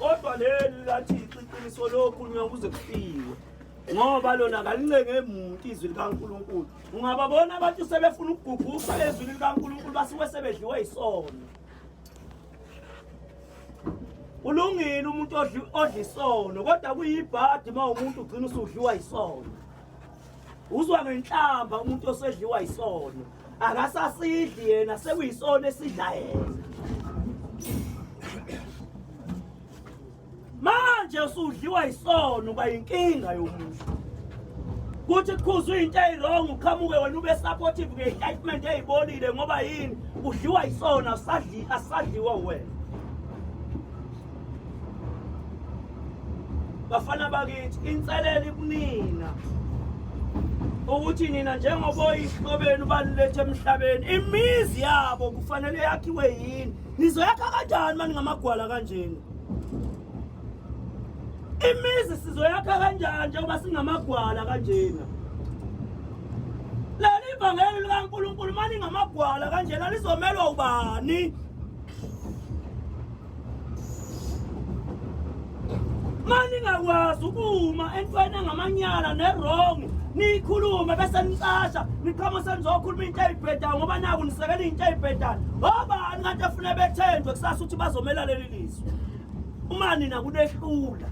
Kodwa leli laThixo iqiniso lokhulunywa kuze kufiwe. Ngoba lona kalincenge muntu izwi likaNkulunkulu. Ungababona abantu sebefuna ukugugusa ezwini likaNkulunkulu basuke sebedliwe isono. Ulungile umuntu odla isono kodwa kuyibhadi uma umuntu ugcina usudliwa isono. Uzwa ngenhlamba umuntu osedliwa isono. Akasasidli yena sekuyisono esidla yena. Manje usudliwa isono uba yinkinga yomuntu. Kuthi kukhuzwe into eyiwrong uqhamuke wena ube supportive nge-statement eyibolile ngoba yini udliwa isono asadli asadliwa wena. Bafana bakithi inselelo ikunina ukuthi nina njengoba oyihlo benu banilethe emhlabeni imizi yabo kufanele yakhiwe yini nizoyakha kanjani mani ngamagwala kanjena imizi sizoyakha kanjani njengoba singamagwala kanjena leli vangeli likaNkulunkulu mani ngamagwala kanjena lizomelwa ubani Maningakwazi ukuma entweni engamanyala ne-wrong niyikhulume bese nicasha niqhamuke senizokhuluma into eyibhedayo ngoba naku nisekela into eyibhedayo obani kanti efune bethenjwe kusasa ukuthi bazomela leli lizwe uma nina kunehlula.